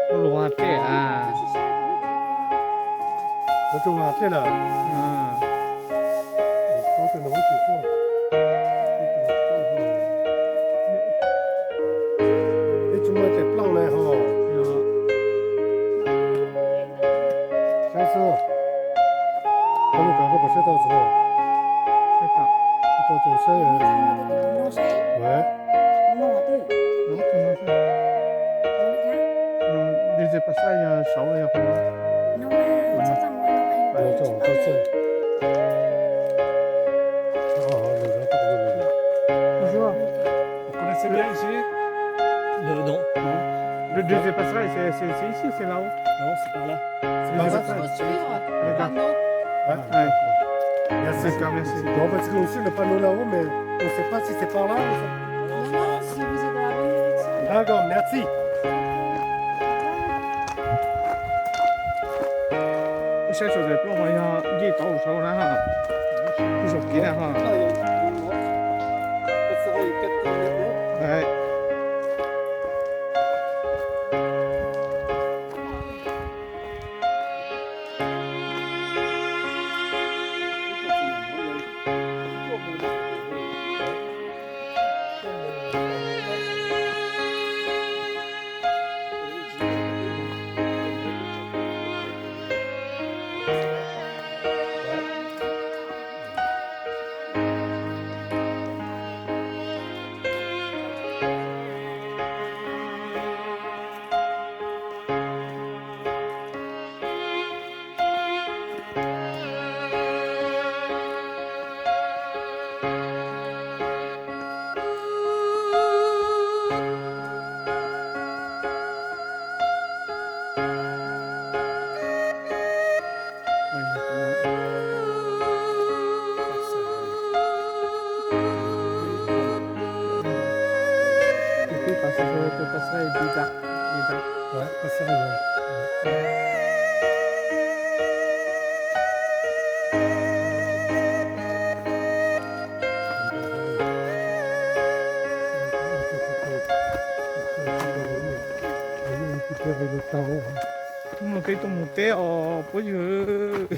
Lub luag tej a. Ua tej no thiab na. Ib tsis muaj tes plaub na ho. Saib xwb. Koj lub kav koj puas saib tau txog? Tau tus saib. Desde pasar ya sáu ya. Bonjour. Vous connaissez bien ici ? Le, non. Le deuxième passerelle, c'est, c'est, c'est ici, c'est là-haut ? Non, c'est par là. C'est par là. Suivre le panneau. Ouais. D'accord, merci. Non, parce que aussi le panneau là-haut, mais on sait pas si c'est par là ou ça. Non, non, si vous êtes dans la bonne direction. D'accord, merci. Ib sab saum tes plaub ho yog nce tau saud na ha. Ib zaug kiv na ha. Mus teb tuaj mus teb os puab yawg.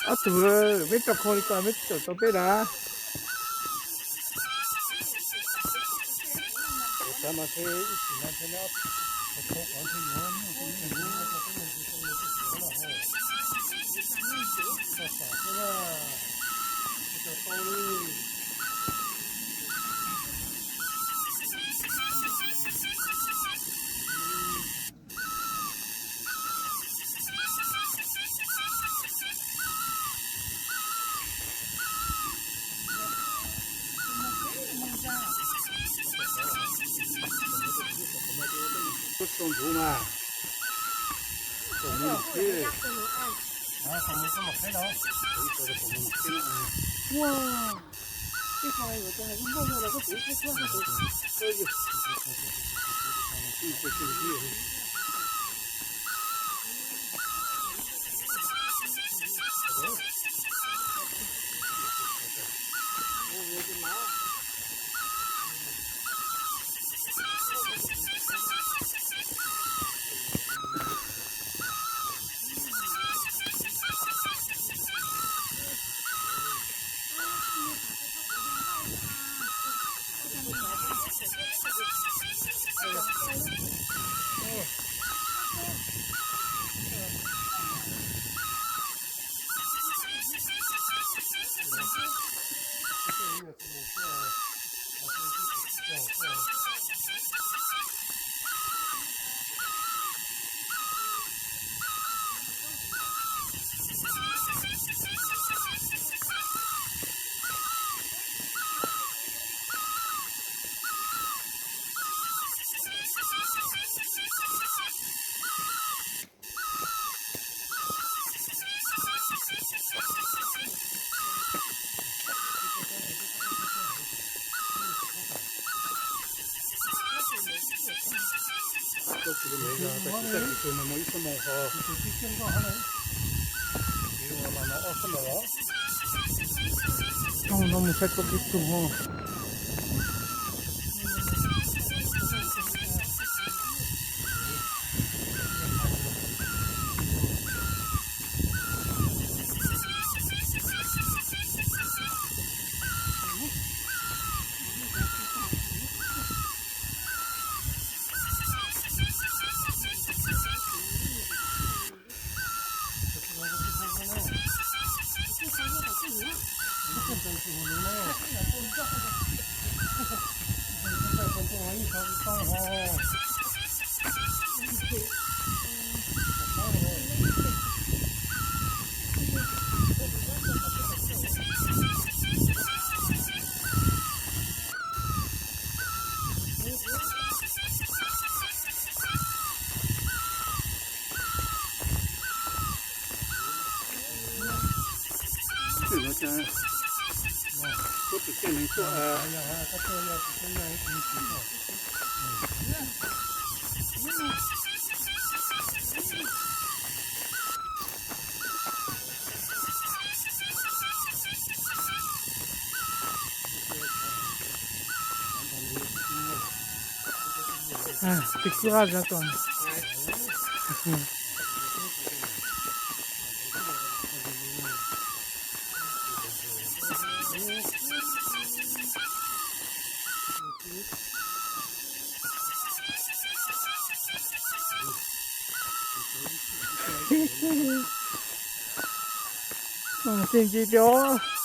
Ob tug, peb rau qhov li ko peb tawm tau peb dav. Txog ntxuv mas, txog ntxuv mas qhib. Tus no mus ib xuab moos ho. Tus no mus saib txoj kev tug ho. Twm no cas, puab tseem coj neeg tuaj. Tig kub qab zog tuaj. Tsis ntsim tias